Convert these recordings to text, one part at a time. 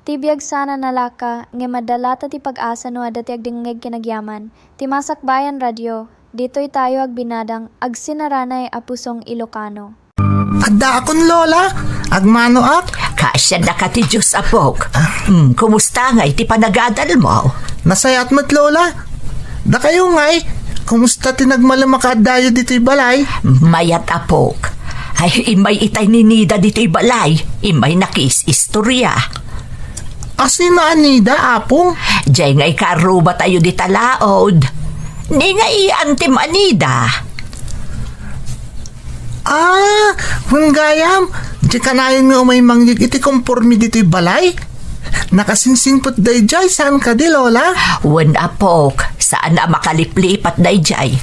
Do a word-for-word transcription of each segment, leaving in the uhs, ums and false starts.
Ti biag sana nalaka, ngem adda latta ti pag-asa no adda ti agdengngeg ken agyaman. Ti Masakbayan Radio, ditoy tayo agbinadang agsinaranay a pusong Ilocano. Addaakon, Lola. Agmanoak. Kaasian daka ti Diyos, apok. Ah. Hmm, kumusta ngay ti panagadalmo? Nasayaat met, Lola. Dakayo ngay, kumusta ti nagmalem a kaaddayo ditoy balay? Mayat, apok. Ay, immay itay ni Nida ditoy balay. Immay nakis-istorya. Asino a Nida, Apong? Jay ngay karrubatayo di talaod. Ni nga iyan ti manida. Ah, wen gayam, di kanayon nga umay mangyeg iti kompormi ditoy balay? Nakasingsingpet dayjay, saan kadi, Lola? Wen, apok, saan a makaliplipat dayjay.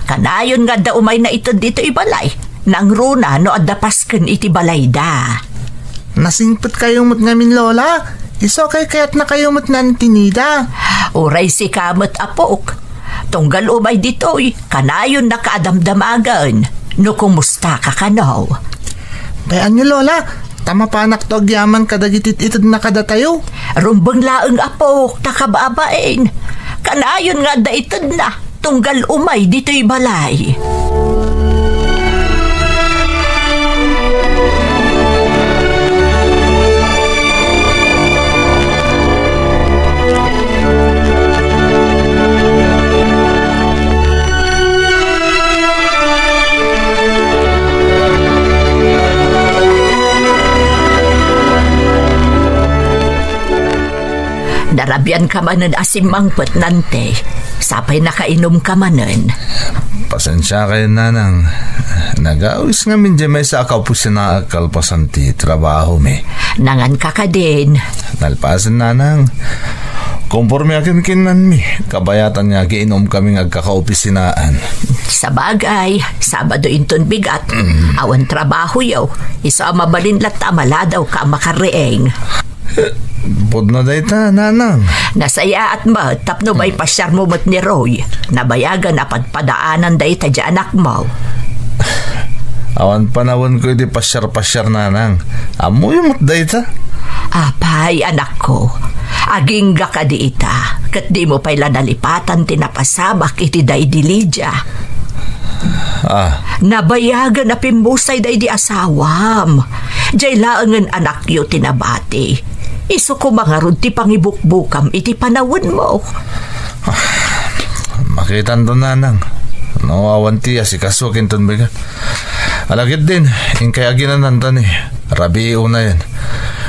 Kanayon nga adda umay naited ditoy balay. Nangruna no adda pasken iti balayda. Nasingpetkayo met ngamin, Lola. Isu a kaykayatnakayo met ngarud ti Nida. Uray sika met, apok. Tunggal umay ditoy, kanayonnaka a damdamagen no kumustaka kano. Bay-anyo, Lola, ta mapanakto agyaman kadagiti itedna kadatayo. Rumbeng laeng, apok, ta kababain. Kanayon nga adda itedna. Tunggal umay ditoy balay. Narabianka manen a simmangpet, Nante. Sapay nakainumka manen. Pasensiakayon, nanang. Nagawis ngamin diay maysa a kaopisinaak kalpasan ti trabahomi. Nanganka kadin? Nalpasen, nanang. Komporme a kinkinnanmi, kabayatan nga agiinumkami nga agkakaopisinaan. Sabagay, Sabado inton bigat. Mm. Awan trabahoyo. Isu a mabalin latta a maladawka a makariing. Pudno dayta, nanang. Nasayaat met tapno maipasiarmo met ni Roy. Nabayagan a padpadaanan dayta diay anakmo. Awan panawenko iti pasiar-pasiar, nanang. Ammoyo met dayta. Apay, anakko. Agingga kadi ita, ket dimo pay la nalipatan ti napasamak iti daydi Lydia. Ah. Nabayagan a pimmusay daydi asawam. Diay laengen anakyo ti nabati. Isu koma ngarud ti pangibukbukam iti panawenmo. Makitanto, nanang. No, awan ti asikaso kinton bigat. Ala ketdin, inkay aginananta ni Rabii unayen.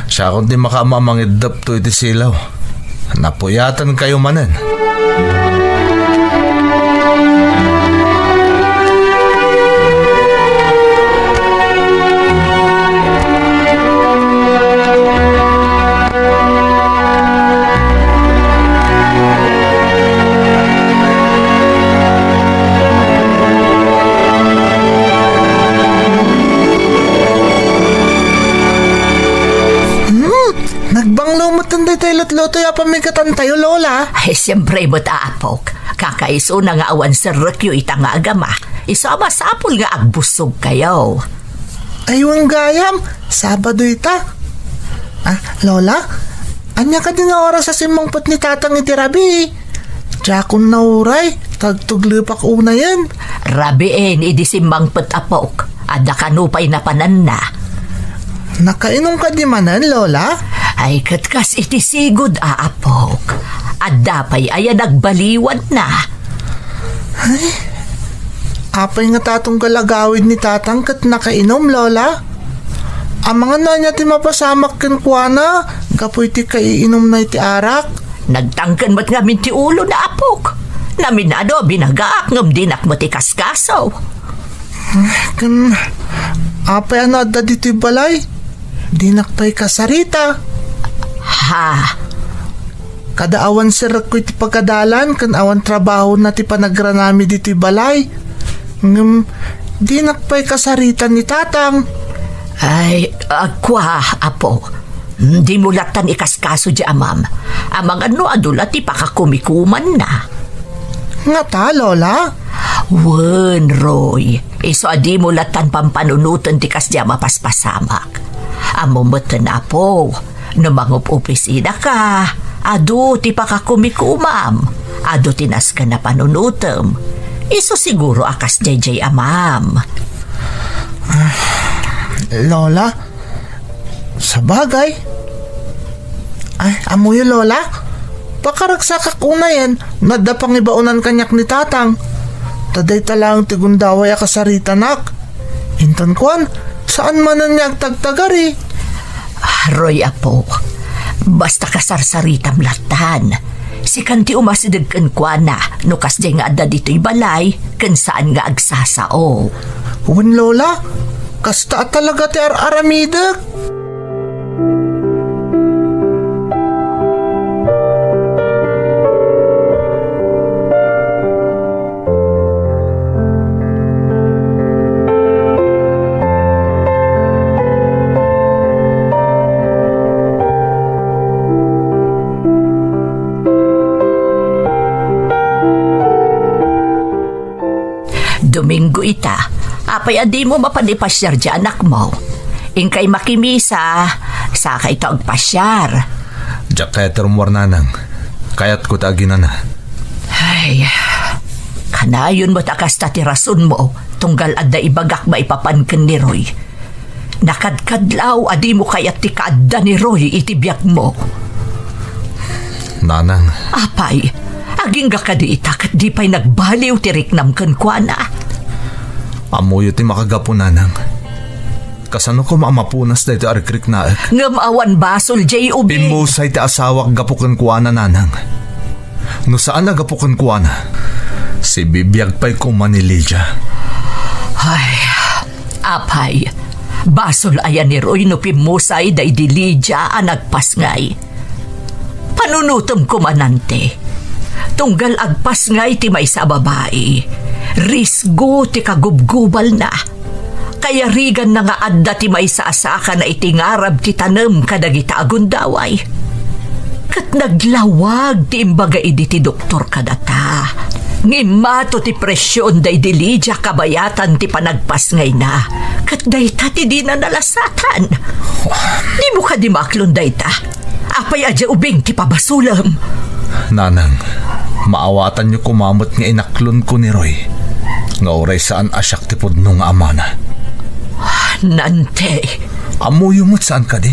Siakon ti makaammo a mangiddepto iti silaw. Napuyatankayo manen. Hmm, nagbanglo met daytay lutlutoy a pamigatantayo, Lola. Ay, siempre met, apok. Kakaisuna nga awan serrekyo ita nga agama. Isu a masapul nga agbussogkayo. Ay, wen gayam, Sabado ita. Ah, Lola, ania kadi nga oras a simmangpet ni Tatang iti rabii? Diakon nauray, tagtuglepak unayen. Rabiin idi simmangpet, apok. Adda kano pay napananna. Nakainom kadi manen, Lola? Ay, ket kas iti sigud a, apok. Adda pay aya nagbaliwanna. Ay, apay ngata tunggal agawid ni Tatang ket nakainom, Lola? Amangan no ania ti mapasamak kenkuana gapu iti kaiinumna iti arak? Nagtangken met ngamin ti ulona, apok. Naminado a binagaak ngem dinak met ikaskaso. Ken apay a no adda ditoy balay? Dinak pay kasarita. Ha? Kada awan serrekko iti pagadalan ken awan trabahona ti panagranami ditoy balay. Ngem dinak pay kasarita ni Tatang. Ay, agkua, apo. Dimo lattan ikaskaso diay amam. Amangan no adu la ti pakakumikumanna. Ngata, Lola? Wen, Roy. Isu a dimo lattan pampanunoten ti kasdiay a mapaspasamak. Ammo metten, apo, No mangup-upisidaka, adu ti pakakumikumam, adu ti nasken a panunutem. Isu siguro a kasdiay diay amam. Lola? Sabagay. Ay, ammoyo, Lola? Pakaragsakak unayen, no adda pangibaonan kaniak ni Tatang. Ta dayta laeng ti gundaway a kasaritanak. Inton kuan, saan manen nga agtagtagari. Ah, Roy, apo, basta kasarsaritam lattan. Sikan ti umasideg kenkuana no kasdiay nga adda ditoy balay ken saan nga agsasao. Wen, Lola, kasta a talaga ti ar-aramidek. Domingo ita, apay a dimo mapan ipasiar diay anakmo? Inkay makimisa, saka ita agpasiar. Diak kayat rummuar, nanang. Kayatko ta aginana. Ay, kanayon met a kasta ti rasonmo, tunggal adda ibagak maipapan ken ni Roy. Nakadkadlaw a dimo kayat ti kaadda ni Roy iti biagmo. Nanang. Apay, agingga kadi ita ket di pay nagbaliw ti riknam kenkuana? Ammoyo ti makagapu, nanang. Kasano koma a mapunas daytoy a rikriknaek? Ngem awan basol diay ubing. Pimmusay ti asawak gapu kenkuana, nanang. No saan a gapu kenkuana, sibibiag pay koma ni Lydia. Ay, apay, basol aya ni Roy no pimmusay daydi Lydia a nagpasngay? Panunutem koma, Nante. Tunggal agpasngay ti maysa a babai, risgo ti kagubgubalna. Kayariganna nga adda ti maysa a sakana iti ngarab ti tanem kadagita a gundaway. Ket naglawag ti imbaga idi ti doktor kadata nga immato ti presion daydi Lydia kabayatan ti panagpasngayna, ket dayta ti dina nalasatan. Dimo kadi maaklon dayta? Apay a diay ubing ti pabasolem? Nanang, maawatanyo koma met nga inaklonko ni Roy, nga uray saan a siak ti pudno nga amana. Nante. Ammoyo met saan kadi?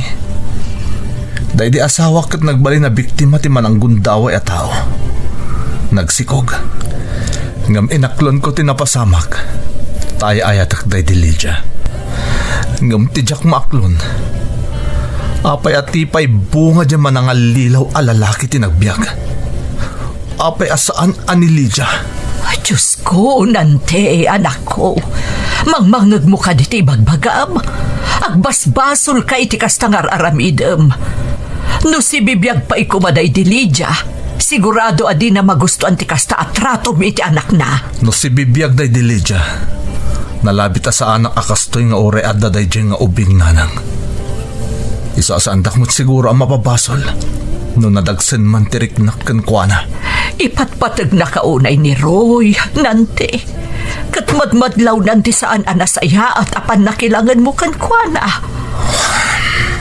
Daydi asawak ket nagbalin a biktima ti mananggundaway a tao. Nagsikog. Ngem inaklonko ti napasamak, ta ay-ayatek daydi Lydia. Ngem ti diak maaklon, apay a ti pay bunga diay manangallilaw a lalaki ti nagbiag? Apay a saan a ni Lydia? Diosko, Nante, anakko. Mangmangngegmo kadi ti ibagbagam? Agbasbasolka iti kasta nga ar-aramidem. No sibibiag pay koma daydi Lydia, sigurado a dina magustoan ti kasta a tratom iti anakna. No sibibiag daydi Lydia, nalabit a saanak a kastoy nga uray adda daydiay nga ubing, nanang. Isasaandak met siguro a mapabasol no nadagsen man ti riknak kenkuana. Ipatpategnaka unay ni Roy, Nante. Ket madmadlawnan ti saan a nasayaat a pannakilangenmo kenkuana.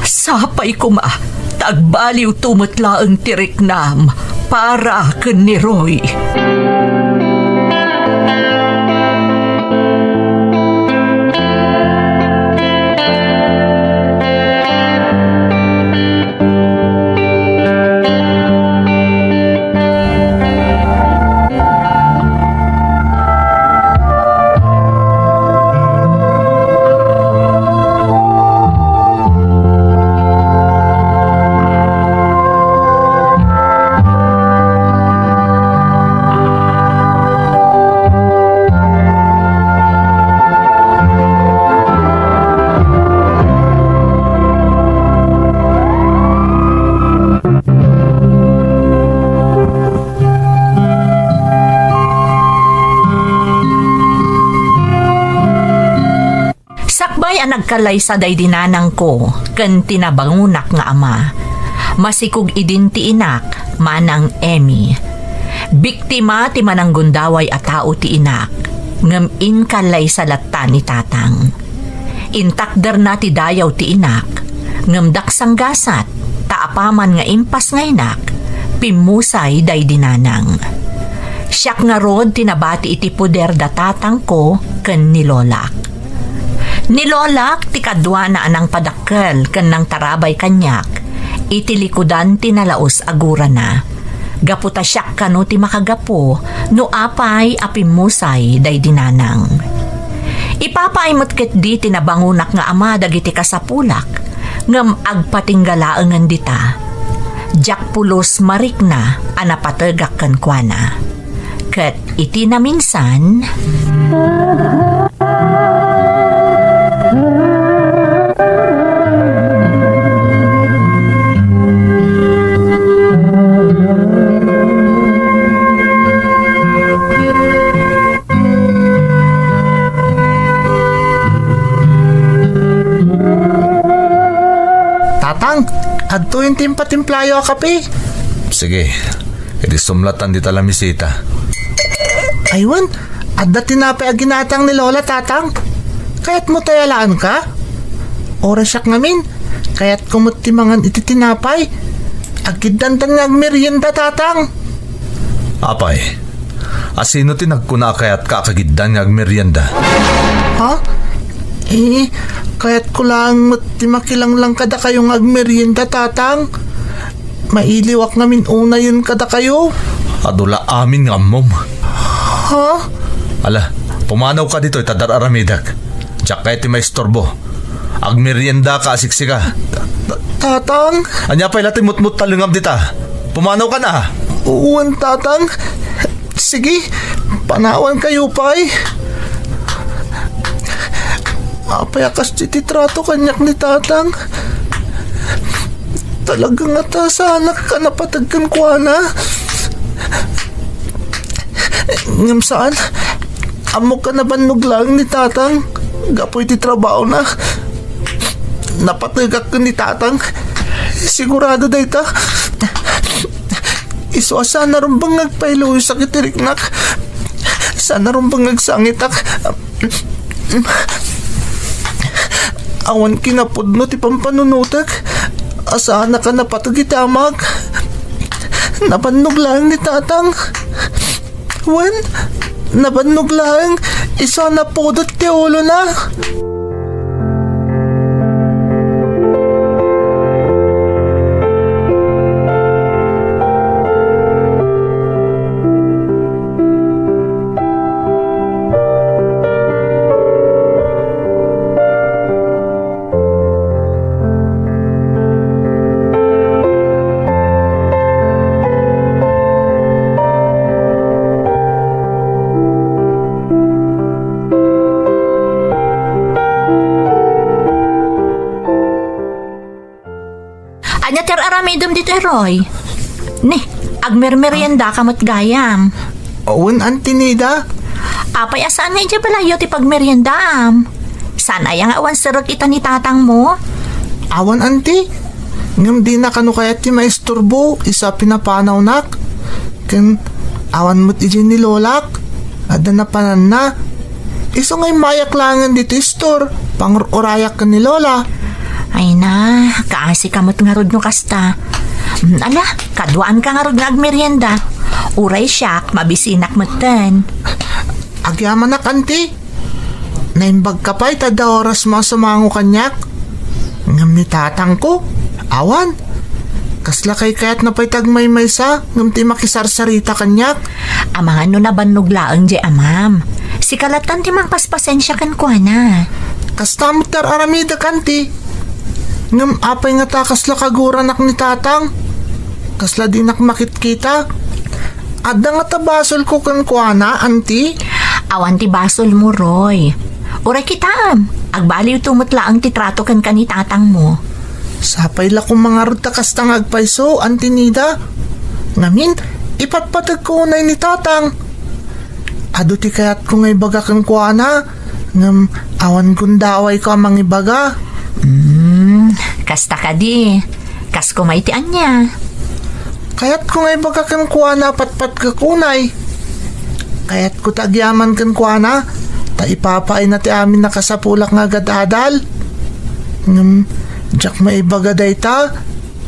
Sapay koma ta agbaliwto met laeng ti riknam para ken ni Roy. Sakbay a nagkalaysa daydi nanangko ken ti nabangonak nga ama, masikog idin ti inak, Manang Emmy. Biktima ti mananggundaway a tao ti inak, ngem inkalaysa latta ni tatang. Intakderna ti dayaw ti inak, ngem daksanggasat, Ta apaman nga impas nga inak, pimmusay daydi nanang. Siak ngarud ti nabati iti poder da tatangko ken ni lolak. Ni lolak ti kaduana a nangpadakkel ken nangtarabay kaniak iti likudan ti nalaus a gurana. Gapu ta siak kano ti makagapu no apay a pimmusay daydi nanang. Ipapaay met ketdi ti nabangonak nga ama dagiti kasapulak, ngem agpatingga laengen dita. Diak pulos marikna a napategak kenkuana. Ket iti naminsan, Tatang, adtoyen ti impatimplayo a kape. Sige, idi sumlatan dita lamisita. Aywan, adda tinapay a ginatang ni Lola, Tatang. Kayatmo ta yalaanka? Orasiak ngamin, kayatko met ti mangan iti tinapay. Agkiddantan nga agmerienda, Tatang. Apay, a sino ti nagkuna a kayatka a kagiddan nga agmerienda? Ha? Eh, kayatko laeng met ti makilanglang kadakayo nga agmerienda, Tatang. Mailiwak ngamin unayen kadakayo. Adu la amin nga ammom. Ha? Ala, pumanawka ditoy ta dar-aramidek. Diak kayat ti maisturbo. Agmeriendaka a siksika. Ta-, Tatang? Ania pay la ti mutmuttalengam dita? Pumanawkan a. Wen, Tatang. Sige, panawankayo pay. Apay a kas ti trato kaniak ni Tatang? Talaga ngata saanak a napateg kenkuana. Ngem saan, ammok a nabannog laeng ni Tatang gapu iti trabahona. Napategak ken ni Tatang. Sigurado dayta. Isu a saan a rumbeng nga agpailuyosak iti riknak. Saan a rumbeng nga agsangitak. Awan kinapudno ti pampanunotek a saanak a napateg iti amak. Nabannog laeng ni Tatang. Wen, nabannog laeng isu a napudot ti ulona. Ania ti ar-aramidem ditoy, Roy? Ni, agmermeriendaka met gayam. Wen, Auntie Nida. Apay a saan nga idiay balayyo ti pagmeriendaam? Saan aya nga awan serrek ita ni tatangmo? Awan, Auntie. Ngem dina kano kayat ti maisturbo, isu a pinapanawnak. Ken awan met idiay ni Lolak. Adda napananna. Isu nga immayak laengen ditoy istor, pangur-urayak ken ni Lola. Ay na, kaasika met ngarud no kasta. Mm, ala, kaduaanka ngarud nga agmerienda. Uray siak, mabisinak metten. Agyamanak, Auntie. Naimbagka pay ta adda orasmo a sumango kaniak. Ngem ni tatangko, awan. Kasla kaykayatna pay ti agmaymaysa ngem ti makisarsarita kaniak. Amangan no nabannog laeng diay amam. Sika lattan ti mangpaspasensia kenkuana. Kasta met ti ar-aramidek, Auntie. Ngem apay ngata kasla kaguranak ni tatang? Kasla dinak makitkita? Adda ngata basolko kenkuana, Auntie? Awan ti basolmo, Roy. Uray kitaem, agbaliwto met laeng ti trato kenka ni tatangmo. Sapay la koma ngarud ta kasta nga agpayso, Auntie Nida. Ngamin, ipatpategko unay ni tatang. Adu ti kayatko nga ibaga kenkuana, ngem awan gundawayko a mangibaga. Hmm, kasta kadi. Kas koma iti ania? Kayatko nga ibaga kenkuana a patpategko unay. Kayatko ta agyaman kenkuana, ta ipapaayna ti amin a kasapulak nga agad-adal. Ngem, diak maibaga dayta.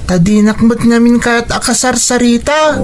Ta dinak met ngamin kayat a kasarsarita.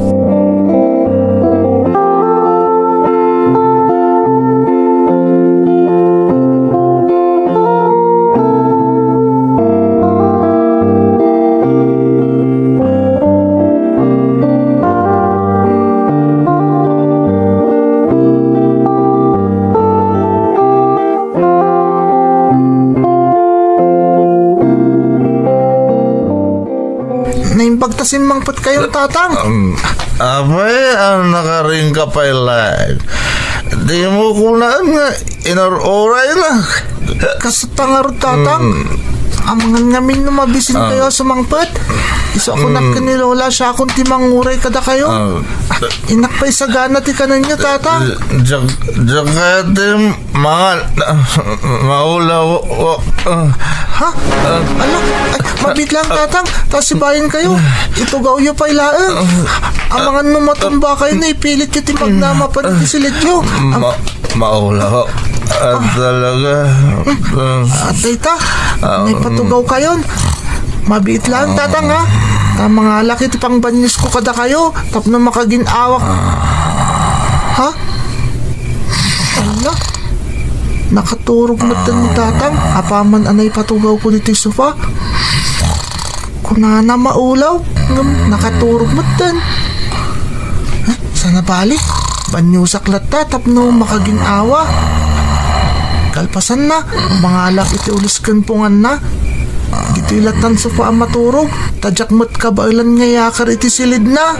Naimbag ta simmangpet kayon, Tatang. Um, apay, a nakaring ka pay laeng? Di mo kunaan nga inur-uray na. Kas-, Tangarud, Tatang. Mm. Amangan ngamin no mabisin Ah. kayo a sumangpet. Isu a kunak Mm. ken ni Lola, siakon ti manguray kadakayo. Ah. Innak pay sagana ti kanenyo, Tatang. Diak, diak kayat ti mangan. Maulaw. Ah. Ha? Ah. Ala, ay, mabiit lang, Tatang. Ta sibayen kayo. Itugawyo pay laeng. Amangan no matumba kayo, no ipilityo ti magnama pa ti silidyo. Ma-, Maulaw. Ah, talaga. Ah. Ah, dayta, Ah, naipatugaw kayon. Mabiit lang, Tatang, ha? Ta mangalak iti pangbanyusko kadakayo, tapno makagin-awak. Ha? Ala, nakaturog metten ni Tatang, apaman a naipatugawko ditoy sofa. Kunana maulaw, ngem nakaturog metten. Eh, sana bali, banyusak latta tapno makagin-awa. Kalpasanna, mangalak iti ulis ken punganna. Ditoy lattan sofa a maturog, ta diak met kabaelan nga iyakar iti silidna.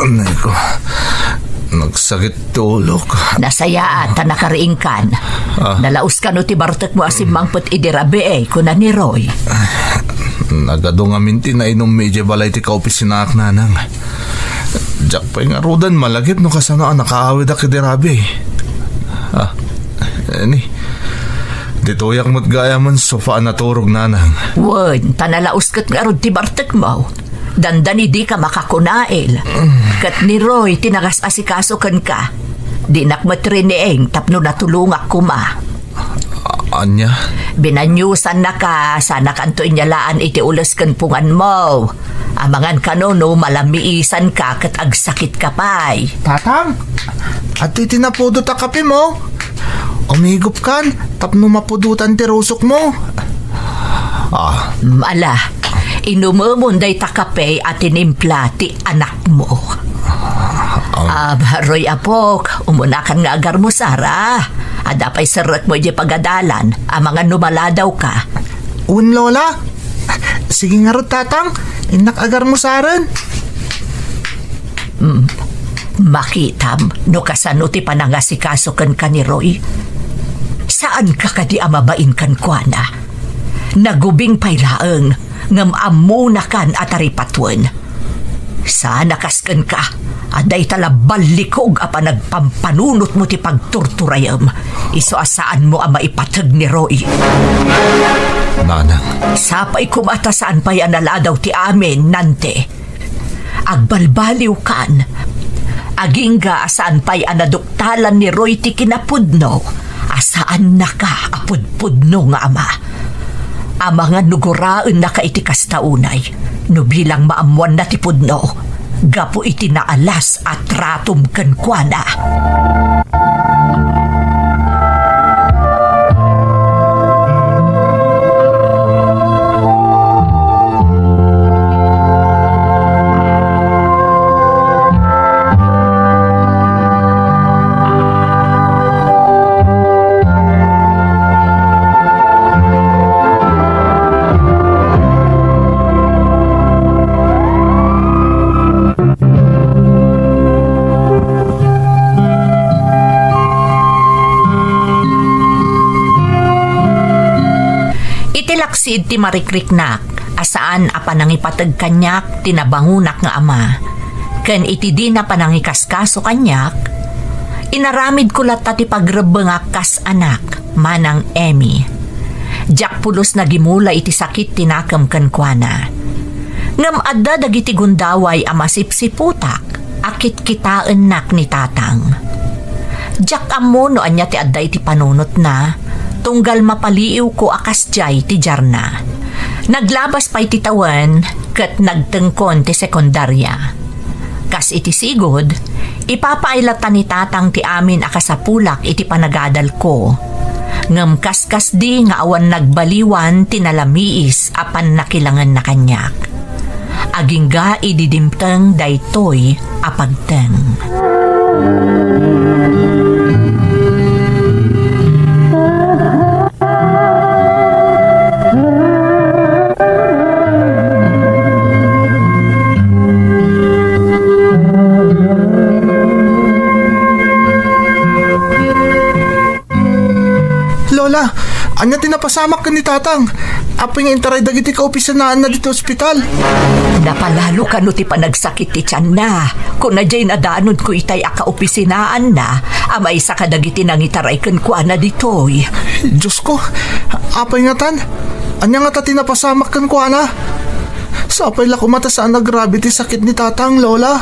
Anay ko, nagsakit ti ulok. Nasayaat ta nakariingkan. Ah. Nalaos kano ti bartekmo a simmangpet idi rabii, kuna ni Roy. Nagadu ngamin ti nainummi idiay balay ti kaopisinaak, Nanang. Diak pay ngaruden malagip no kasano a nakaawidak idi rabii. Ah, ni, ditoyak met gayam a sofa a naturog, Nanang. Wen, ta nalaos ket ngarud ti bartekmo. Dandani dika makakunail. Ket ni Roy ti nagas-asikaso kenka. Dinak met riniing tapno natulongak koma. A-, ania? Binanyusannaka, sanakanto inyalaan iti ules ken punganmo. Amangan kano no malamiisanka ket agsakitka pay. Tatang, adtoy ti napudot a kapemo. Umigupkan tapno mapudotan ti rusokmo. Ah. Ala, inumemon dayta kape a tinimpla ti anakmo. Ah. Ah, Roy, apok, umunakan nga agarmusar, a. Adda pay serrekmo idiay pagadalan, amangan no maladawka. Wen, Lola. Sige ngarud, Tatang. Innak agarmusaren. Mm. Makitam no kasano ti panangasikaso kenka ni Roy. Saanka kadi a mabain kenkuana? Nagubing pay laeng, ngem ammonakan a taripatuen. Saan a kas kenka, a dayta la ballikog a panagpampanunotmo ti pagturturayem, isu a saanmo a maipateg ni Roy. Nanang. Sapay koma ta saan pay a naladaw ti amin, Nante. Agbalbaliwkan. Agingga a saan pay a naduktalan ni Roy ti kinapudno a saannaka a pudpudno nga ama. Amangan no guraennaka iti kasta unay, no bilang maammoanna ti pudno, gapu iti naalas a tratom kenkuana. Iti laksid ti marikriknak a saan a panangipateg kaniak ti nabangonak nga ama, ken iti dina panangikaskaso kaniak, inaramidko latta ti pagrebbengak kas anak, Manang Emmy. Diak pulos nagimula iti sakit ti nakem kenkuana. Ngem adda dagiti gundaway a masipsiputak a kitkitaennak ni Tatang. Diak ammo no ania ti adda iti panunotna, tunggal mapaliiwko a kasdiay ti diarna. Naglabas pay ti tawen ket nagtengkon ti sekundaria. Kas iti sigud, ipapaay latta ni Tatang ti amin a kasapulak iti panagadalko. Ngem kaskasdi nga awan nagbaliwan ti nalamiis a pannakilangenna kaniak. Agingga idi dimteng daytoy a pagteng. Lola, ania ti napasamak ken ni Tatang? Apay nga intaray dagiti kaopisinaanna ditoy ospital? Napalalo kano ti panagsakit ti tianna. Kuna diay nadanonko itay a kaopisinaanna a maysa kadagiti nangitaray kenkuana ditoy. Diosko, apay ngatan? Ania ngata ti napasamak kenkuana? Sapay la koma ta saan a grabe ti sakit ni Tatang, Lola.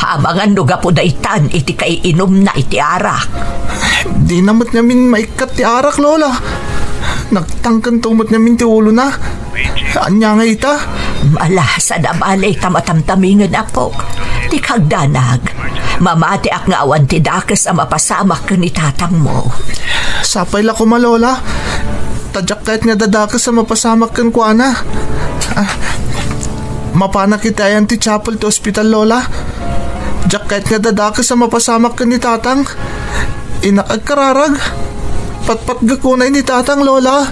Amangan no gapu daytan iti kaiinumna iti arak. Dina met ngamin maikkat ti arak, Lola. Nagtangkento met ngamin ti ulona. Ania ngay ita? Malasa a bale ta matamtamingen, apok. Dika agdanag. Mamatiak nga awan ti dakes a mapasamak ken ni Tatangmo. Sapay la koma, Lola. Ta diak kayat nga adda dakes a mapasamak kenkuana. Ah, mapanak iti ayan ti chapel ti ospital, Lola. Diak kayat nga adda dakes a mapasamak ken ni Tatang. Innak agkararag. Patpatgek unay ni Tatang, Lola.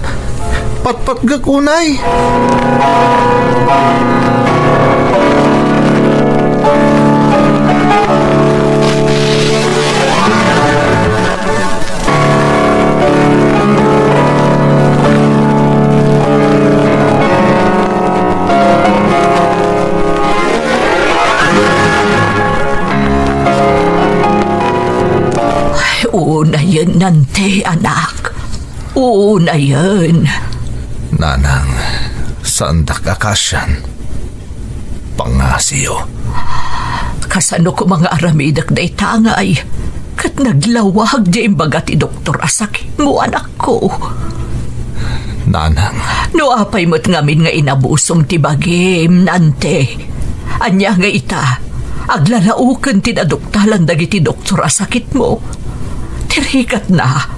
Patpatgek unay. Unayen, Nante, anak. Unayen. Nanang, saandak a kasian. Pangngasiyo. Kasano koma nga aramidek dayta ngay? Ket naglawag diay imbaga ti doktor a sakitmo, anakko. Nanang. No apay met ngamin nga inabusom ti bagim, Nante? Ania nga ita, aglalaoken ti naduktalan dagiti doktor a sakitmo? Ti rikatna,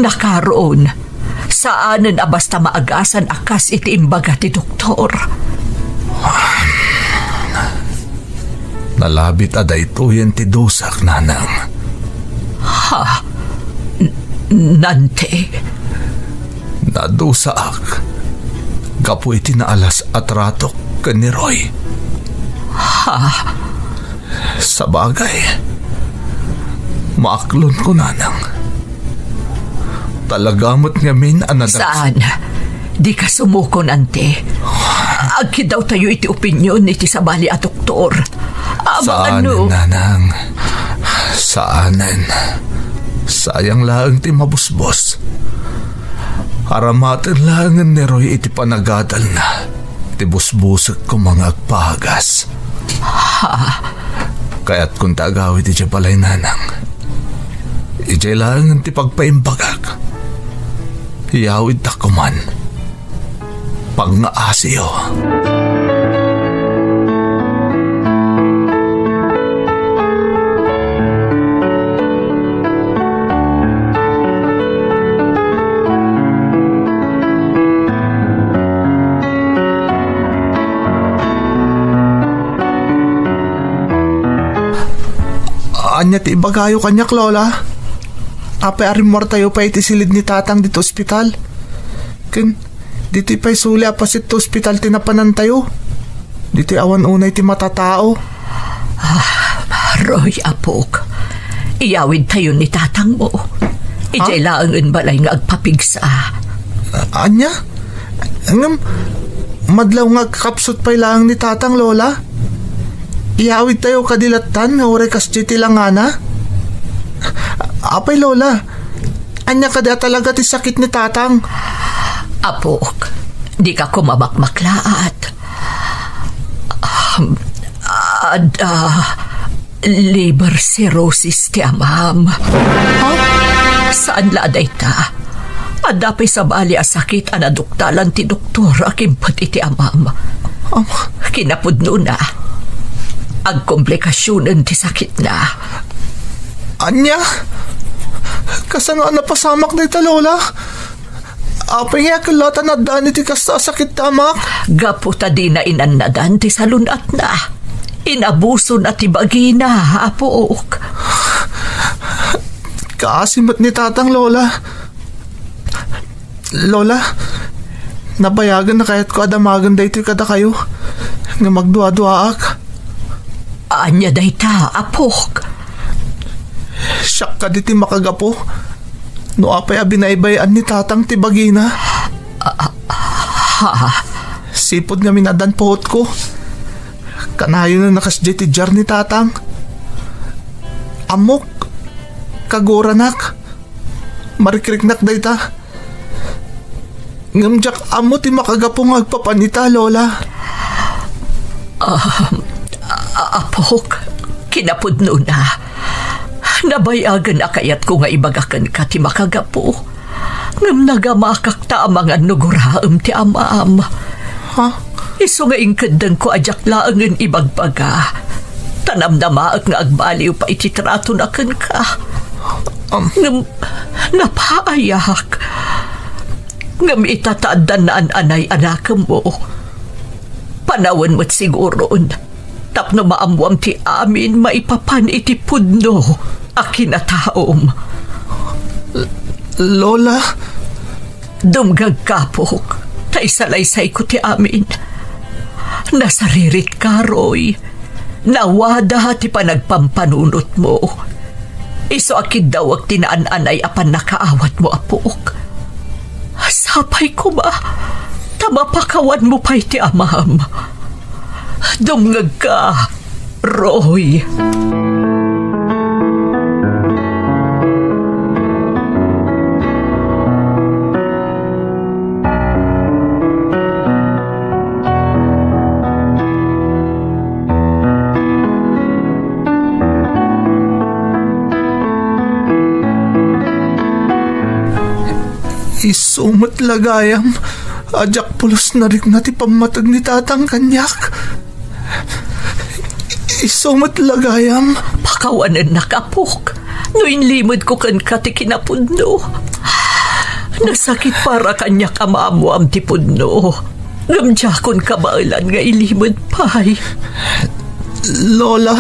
nakaron, saanen a basta maagasan a kas iti imbaga ti doktor. Nalabit a daytoyen ti dusak, Nanang. Ha? N-, Nante? Nadusaak gapu iti naalas a tratok ken ni Roy. Ha? Sabagay, maaklonko, Nanang. Talaga met ngamin a nadag- Saan? Dika sumukon, Ante. Agkiddawtayo iti opinion iti sabali a doktor. Amangan no- Saanen, Nanang. Saanen. Sayang laeng ti mabusbos. Aramaten laengen ni Roy iti panagadalna ti busbusek koma nga agpagas. Ha? Kayatkon ta agawid idiay balay, Nanang. Idiay laengen ti pagpaimbagak. Iyawidtak koman. Pangngasiyo. Ania ti ibagayo kaniak, Lola? Apay a rimmuartayo pay iti silid ni Tatang ditoy ospital? Ken ditoy pay suli a paset ti ospital ti napanantayo. Ditoy awan unay ti matatao. Ah, Roy, apok. Iyawidtayo ni tatangmo. Idiay Ha? laengen balay nga agpapigsa. A-, ania? Ngem, Madlaw nga agkakapsut pay laeng ni Tatang, Lola. Iyawidtayo kadi lattan nga uray kasdiay ti langana. Apay, Lola, ania kadi a talaga ti sakit ni Tatang? Apok, dika koma makmaklaat. Um, adda liver cirrhosis ti amam. Ha? Saan la a dayta. Adda pay sabali a sakit a naduktalan ti doktor a kimpet iti amam. Am- Kinapudnona, agkomplikasionen ti sakitna. Ania? Kasano a napasamak dayta, Lola? Apay nga ket la ta naddaan iti kasta a sakit ti amak? Gapu ta dina inannadan ti salun-atna. Inabusona ti bagina, apok. Kaasi met ni Tatang, Lola. Lola, nabayagen a kayatko a damagen daytoy kadakayo nga magduaduaak. Ania dayta, apok? Siak kadi ti makagapu no apay a binaybay-an ni Tatang ti bagina. Ah, ah, ha? Sipud ngamin addan puotko, kanayon a nakasdiay ti diar ni Tatang. Ammok, kaguranak, marikriknak dayta. Ngem diak ammo ti makagapu nga agpapan ita, Lola. Ah, a-, apok, kinapudnona. Nabayagen a kayatko nga ibaga kenka ti makagapu. Ngem nagamakak ta amangan no guraem ti amam. Ha? Isu nga inkeddengko a diak laengen ibagbaga. Ta namnamaek nga agbaliw pay ti tratona kenka. Am- Ngem napaayak. Ngem ita ta addan naan-anay a nakemmo. Panawen met siguron tapno maammoam ti amin maipapan iti pudno a kinataom. Lola? Dumngegka, apok, ta isalaysayko ti amin. Nasaririt ka, Roy. Nawada ti panagpampanunotmo. Isu a kiddawek ti naan-anay a pannakaawatmo, apok. Sapay koma, ta mapakawanmo pay ti amam. Dumngegka, Roy. Isu met la gayam a diak pulos narikna ti pammateg ni Tatang kaniak. Isu met la gayam. Pakawanennak, apok, no inlimedko kenka ti kinapudno. Nasakit para kaniak a maammoam ti pudno. Ngem diakon kabaelan nga ilimed pay. Lola?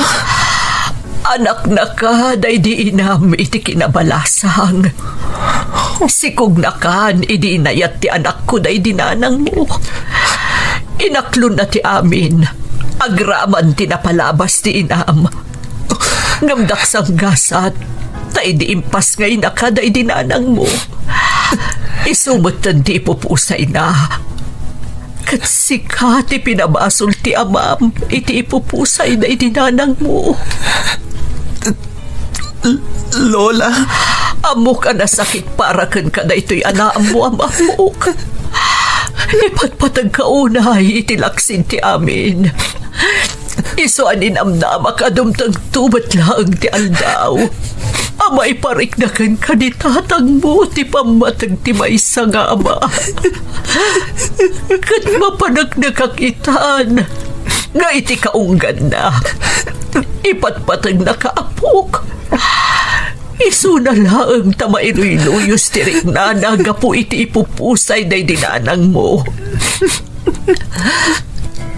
Anaknaka daydi inam iti kinabalasang. Sikognakan idi inayat ti anakko daydi nanangmo. Inaklonna ti amin agraman ti napalabas ti inam. Ngem daksang gasat, ta idi impasngaynaka daydi nanangmo, isu metten ti ipupusayna. Ket sika ti pinabasol ti amam iti ipupusay daydi nanangmo. L-, Lola. Ammok a nasakit para kenka daytoy a naammoam, apok. Ipatpategka unay iti laksid ti amin. Isu a ninamnamak a dumtengto met laeng ti aldaw a maiparikna kenka ni tatangmo ti pammateg ti maysa nga ama. Ket mapaneknekak itan nga iti kaungganna, ipatpategnaka, apok. Isuna laeng ta mailuyluyos ti riknana gapu iti ipupusay daydi nanangmo.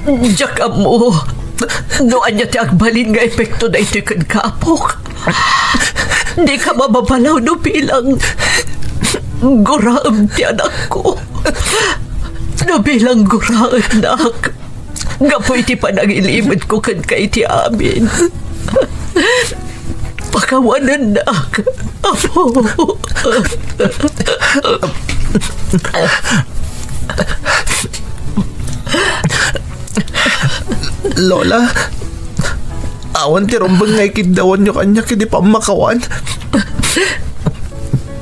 Diak ammo no ania ti agbalin nga epekto daytoy kenka, apok. Dika mababalaw no bilang guraem ti anakko, no bilang guraemnak. Gapu iti panangilimedko kenka iti amin. Pakawanennak, Apo. Lola, awan ti rumbeng nga ikiddawanyo kaniak iti pammakawan.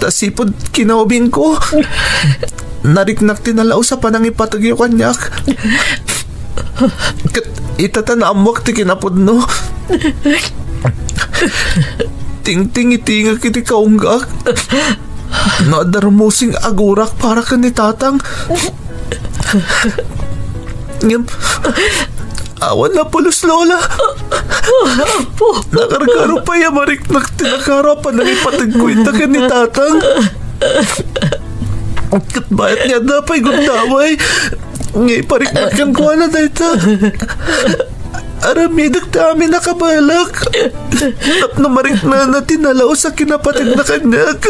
Ta sipud kinaubingko, nariknak ti nalaus a panangipategyo kaniak. Ket ita ta naammoak ti kinapudno, tingtingitingak iti kaunggak. No adda rummusing agurak para ken ni Tatang. Ngem, awan napulos, Lola. Apo. Nakarkaro pay a mariknak ti nakaro a panangipategko ita ken ni Tatang. Ket bayat nga adda pay gundaway nga ipariknak kenkuana dayta. Aramidek ti amin a kabaelak tapno mariknana ti nalaus a kinapategna kaniak.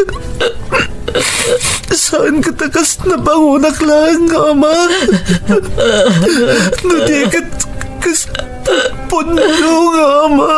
Saan ket a kas nabangonak laeng nga ama. No di ket kas pudno nga ama.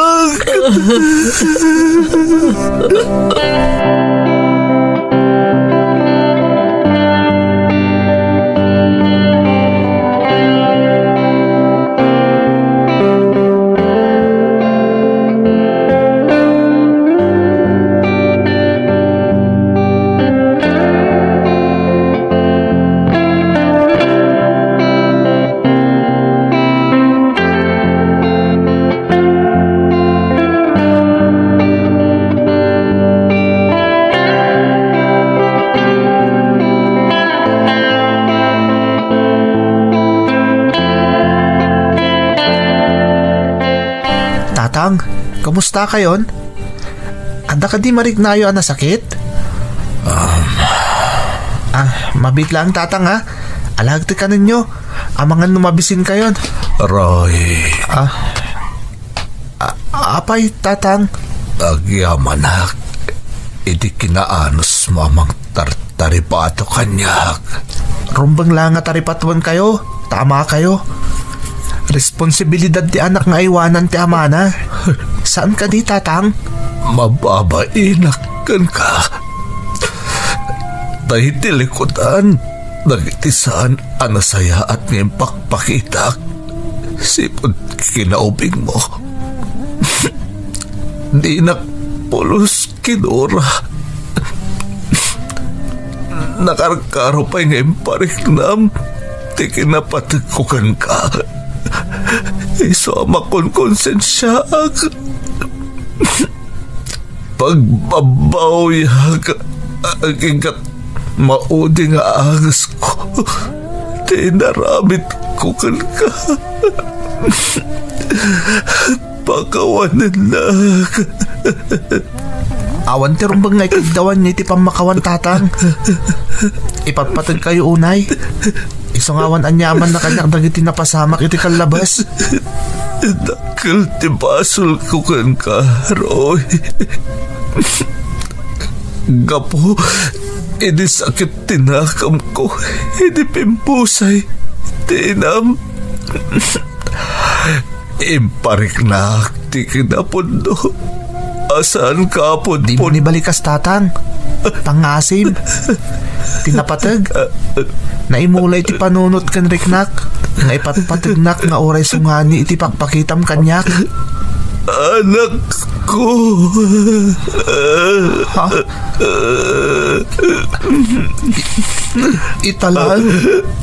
Tatang, kumusta kayon? Adda kadi mariknayo a nasakit? Um. Ah, mabiit lang, Tatang, ha? Alagad ti kanenyo. Amangan no mabisin kayon. Roy. Ah. A-, apay, Tatang? Agyamanak iti kinaanusmo a mangtartaripato kaniak. Rumbeng la nga taripatuenkayo, ta amakayo. Responsibilidad ti anak nga aywanan ti amana. Saan kadi, Tatang? Mababainak kenka. Ta iti likudan dagiti saan a nasayaat nga impakpakitak sipud kinaubingmo. Dinak pulos kinuna. Nakarkaro pay nga impariknam ti kinapategko kenka. Isu a makonkonsensiaak. Pagbabawiak agingga ti maudi nga angesko ti inaramidko kenka. Pakawanennak. Awan ti rumbeng nga ikiddawanyo iti pammakawan, Tatang. Ipatpategkayo unay. Isu nga awan aniamanna kaniak dagiti napasamak iti kallabas. Dakkel ti basolko kenka, Roy. Gapu idi sakit ti nakamko, idi pimpusay ti inam. Impariknak ti kinapudno a saanka a pudpud. Dimo ni balikas, Tatang. Pangngasim. Ti napateg. Naimula iti panunot ken riknak nga ipatpategnak nga uray sungani iti pakpakitam kaniak. Anakko. Ha? Ita laeng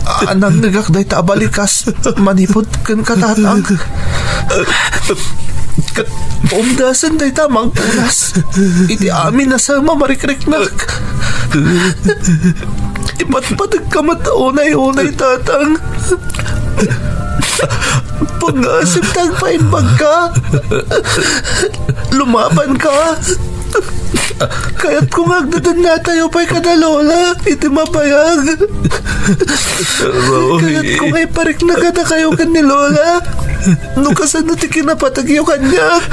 a nangngegak dayta a balikas manipud kenka, Tatang. Ket umdasen dayta a mangpunas iti amin a saan a marikriknak. Ipatpategka met unay-unay, Tatang. Pangngasim ta agpaimbagka. Lumabanka. Kayatko nga agdadannatayo pay kada Lola iti mabayag. Roy. Kayatko nga iparikna kadakayo ken ni Lola no kasano ti kinapategyo kaniak.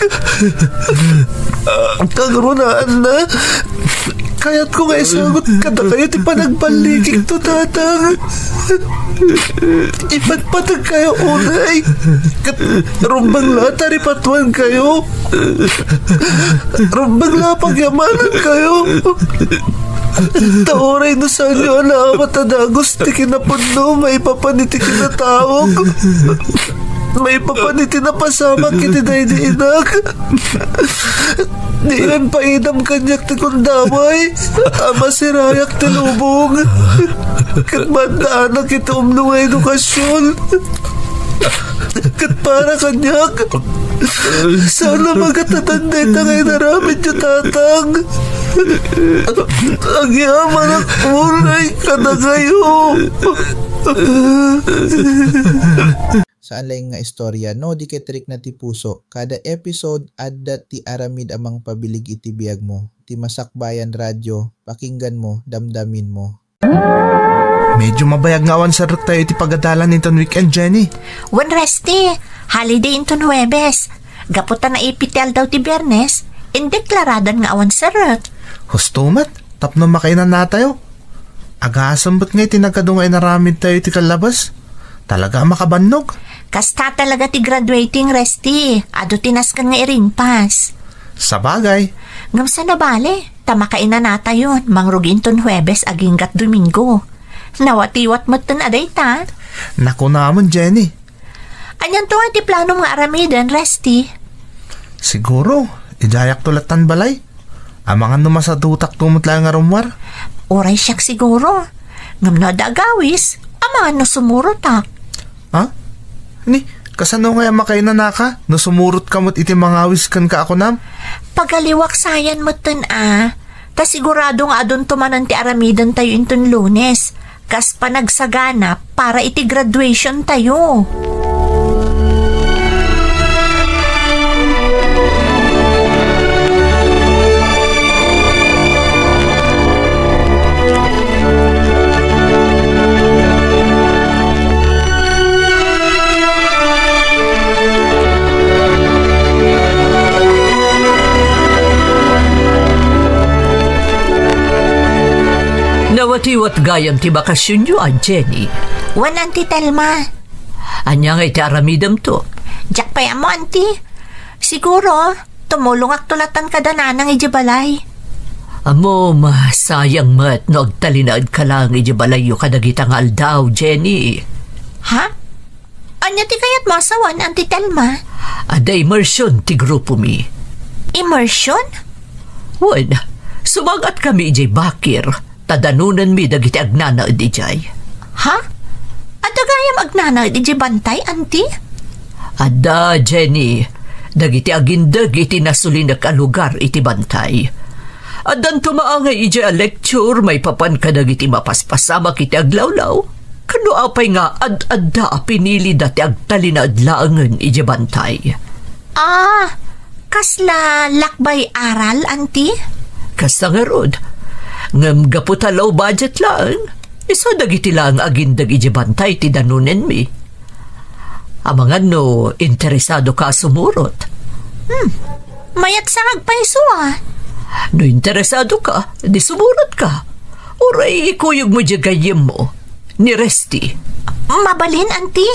Kagrunaanna, kayatko nga isagut kadakayo ti panagballikikto, Tatang. Ipatpategkayo unay. Ket rumbeng la ta ripatuankayo. Rumbeng la pagyamanankayo. Ta uray no saanyo a naawat a dagus ti kinapudno maipapan iti kinataok, maipapan iti napasamak iti daydi inak, diyan paidam kaniak ti gundaway a masirayak ti lubong ket maaddaanak iti umno nga edukasion. Ket para kaniak, saan a magatadan dayta nga inaramidyo, Tatang. Agyamanak uray kadakayo. Saan laeng nga istorya no di ket rikna ti puso. Kada episode, adda ti aramid a mangpabilig iti biagmo. Ti Masakbayan Radio, pakingganmo, damdaminmo. Medyo mabayag nga awan serrektayo iti pagadalan inton weekend, Jenny. Wen, Rusty, holiday inton Huwebes. Gapu ta naipit ti aldaw ti Biyernes, indeklaradan nga awan serrek. Husto met, tapno makainanatayo. Agasem met nga iti nagadu nga inaramidtayo iti kallabas. Talaga a makabannog. Kasta talaga ti graduating, Rusty. Adu ti nasken nga iringpas. Sabagay. Ngem saan a bale, ta makainanatayon, mangrugi inton Huwebes agingga Domingo. Nawatiwat metten a dayta. Nakunamon, Jenny. Anianto nga ti planom nga aramiden, Rusty? Siguro, idiayakto lattan balay. Amangan no masadutakto met laeng nga rummuar. Uray siak siguro. Ngem no adda agawis, amangan no sumurotak. Ha? Ni, kasano nga makainanaka no sumurotka met iti mangawis kenka a kunam? Pagaliwak sayan metten a, ta sigurado nga adunto manen ti aramidentayo inton Lunes, kas panagsagana para iti graduation tayo. Nawatiwat gayam ti bakasionyo a, Jenny. Wen, Auntie Telma. Ania nga iti aramidemto? Diak pay ammo, Auntie. Siguro, tumulongakto lattan kada nanang idiay balay. Ammom, sayang met no agtalinaedka laeng idiay balayyo kadagita nga aldaw, Jenny. Ha? Ania ti kayatmo a sawen, Auntie Telma? Adda immersion ti grupomi. Immersion? Wen, sumangatkami idiay bakir. Ta danonenmi dagiti agnanaed idiay. Ha? Adda gayam agnanaed idiay bantay, Auntie? Adda, Jenny. Dagiti agindeg iti nasulinek a lugar iti bantay. Addanto maangay idiay a lecture maipapan kadagiti mapaspasamak iti aglawlaw. Ken no apay nga ad-adda a pinilida ti agtalinaed laengen idiay bantay? Ah, kasla lakbay aral, Auntie? Kasta ngarud. Ngem gapu ta low budget laeng, isu dagiti laeng agindeg idiay bantay ti danonenmi. Amangan no interesadoka a sumurot. Hmm, mayat sangag payso a. No interesadoka, di sumurotka. Uray ikuyogmo diay gayyemmo. Ni Rusty. Mabalin, Auntie?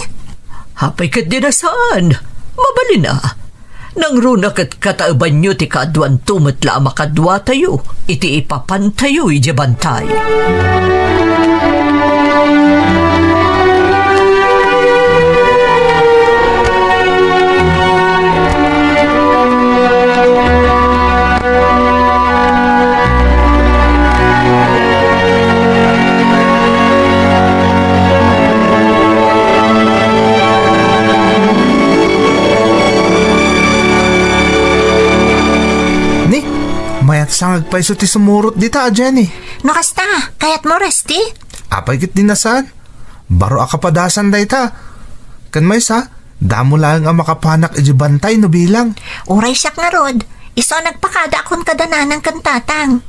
Apay ket di na saan. Mabalin a. Nangruna ket kataebanyo ti kaaduanto met la a makaduatayo iti ipapantayo idiay bantay. Ni, mayat sangag payso ti sumurot dita a, Jenny. No kasta, kayatmo, Rusty? Apay ket di na saan. Baro a kapadasan dayta. Ken maysa, damo laeng a makapanak idiay bantay no bilang. Uray siak ngarud, isu a nagpakadaakon kada nanang ken tatang.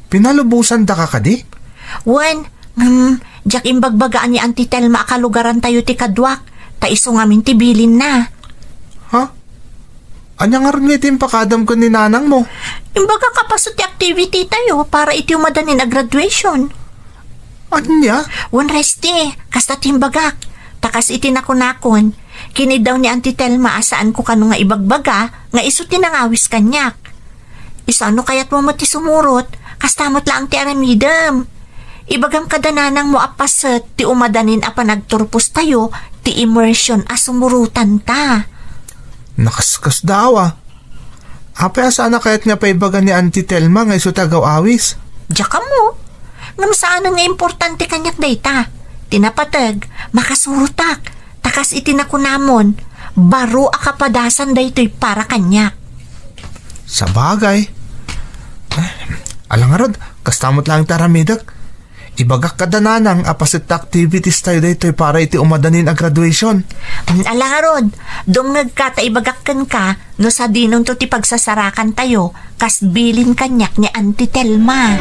Pinalubosandaka kadi? Wen, ngem, diak imbagbagaan ni Auntie Telma a kalugarantayo ti kaduak, ta isu ngamin ti bilinna. Ha? Ania ngarud nga iti impakadam ken ni nanangmo? Imbagak a paso ti activity tayo para iti umadanin a graduation. Ania? Wen, Rusty, kasta ti imbagak. Ta kas iti nakunakon, kiniddaw ni Auntie Telma a saanko kano nga ibagbaga nga isu ti nangawis kaniak. Isuna no kayatmo met ti sumurot, Kasta met laeng ti aramidem. Ibagam kada nanangmo a paset ti umadanin a panagturpostayo ti immersion a sumurotanta. Nakaskasdaaw a. Apay a saan a kayat nga paibaga ni Auntie Telma nga isu ti agaw-awis? Diak ammo. Ngem saan nga importante kaniak dayta. Ti napateg, makasurotak. Ta kas iti nakunamon, baro a kapadasan daytoy para kaniak. Sabagay. Eh, ala ngarud, kasta met laeng ti aramidek. Ibagak kada nanang a paset ti activities tayo daytoy para iti umadanin a graduation. Mm, ala ngarud, dumngegka ta ibagak kenka no sadinonto ti pagsasarakan tayo kas bilin kaniak ni Auntie Telma.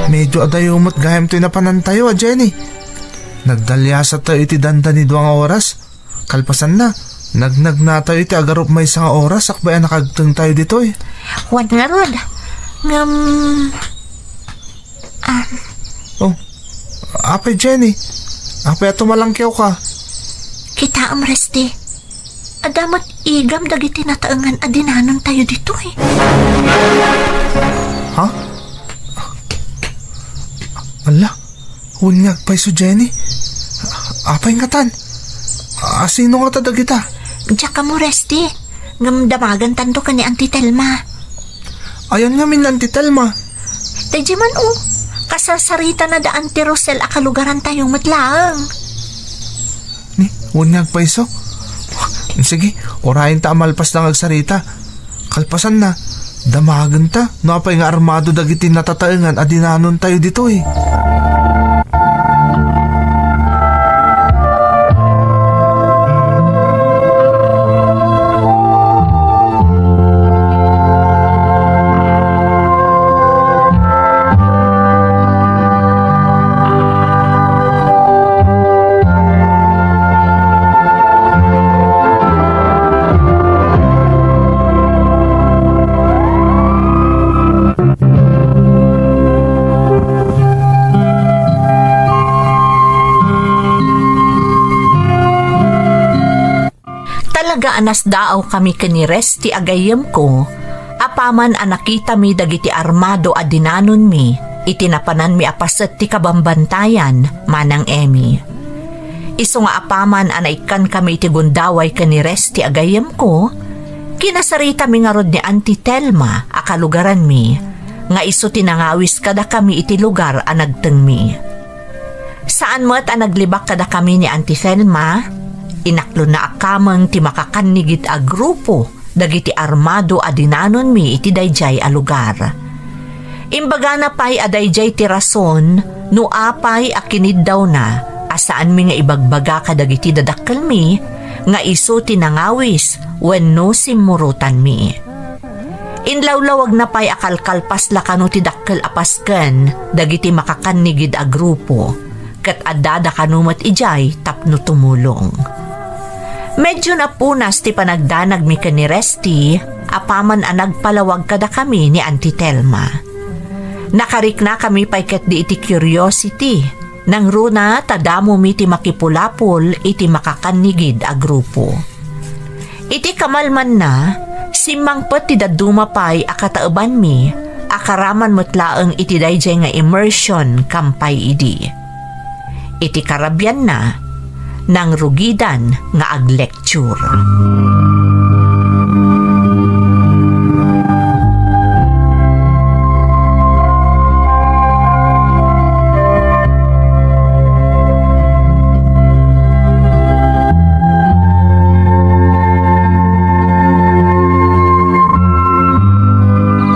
Medyo adayo met gayam toy napanantayo a Jenny. Nagdaliasat tayo iti dandani dua nga oras. Kalpasanna, nagnagna tayo iti agarup maysa nga oras sakbay a nakagteng tayo ditoy. Wen ngarud, ngem, ah, Oh, apay Jenny? Apay a tumalangkewka? Kitaem, Resti. Adda met igam dagiti nataengan a dinanon tayo ditoy. Ha? Ala, wen nga agpayso, Jenny. Apay ngatan? Asino ngata dagita? Diak ammo, Resti. Ngem damagentanto ken ni Auntie Telma. Ayan ngamin ni Auntie Telma? Daydi man, o. Kasarsaritana da Auntie Rosel a kalugaran tayo met laeng. Ni, wen nga agpayso? Sige, urayenta a malpasda nga agsarita. Kalpasanna, damagenta no apay nga armado dagiti natataengan a dinanon tayo ditoy. Talaga a nasdaawkami ken ni Resti a gayyemko, apaman a nakitami dagiti armado a dinanonmi iti napananmi a paset ti kabambantayan, Manang Emmy. Isu nga apaman a naikkankami iti gundaway ken ni Resti a gayyemko, kinasaritami ngarud ni Auntie Telma a kalugaranmi nga isu ti nangawis kadakami iti lugar a nagtengmi. Saan met a naglibak kadakami ni Auntie Telma, inaklonna a kameng ti makakannigid a grupo dagiti armado a dinanonmi iti daydiay a lugar. Imbagana pay a daydiay ti rason no apay a kiniddawna a saanmi nga ibagbaga kadagiti dadakkelmi nga isu ti nangawis wenno simmurotanmi. Inlawlawagna pay a kalkalpasla kano ti dakkel a pasken dagiti makakannigid a grupo. Ket addada kano met idiay tapno tumulong. Medyo napunas ti panagdanagmi ken ni Resti apaman a nagpalawag kadakami ni Auntie Telma. Nakariknakami pay ketdi iti curiosity, nangruna ta damomi ti makipulapol iti makakannigid a grupo. Iti kamalmanna, simmangpet ti dadduma pay a kataebanmi a karaman met laeng iti daydiay nga immersion kampay idi. Iti karabianna, nangrugidan nga aglecture.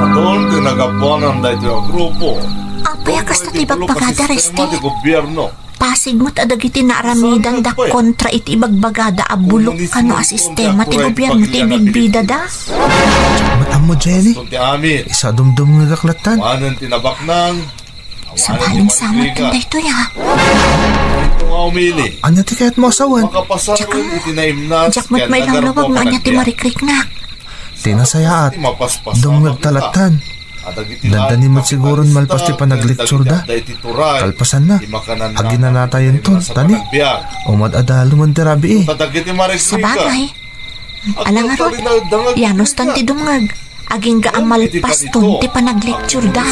Adun ti nagapuanan daytoy a grupo. Apay a kasta ti ibagbagada, Resti? Ti gobierno. Pasig met a dagiti naaramidan da kontra iti ibagbagada a bulok kano a sistema ti gobierno ti ibidbidada. Mat ammo, Jenny? Ti amin. Isu a dumdumngegak lattan. Kuanen ti nabaknang. Sabali sa met daytoy, a. Ania ti kayatmo a sawen? Diak met mailawlawag no ania ti marikriknak. Ti nasayaat, dumngegta latta. Dandani met siguron malpas ti panaglectureda. Kalpasanna, aginanatayonto, tani, umad-adalo man ti rabii. Sabagay. Ala ngarud, yanostan ti dumngeg. Agingga a malpaston ti panaglectureda.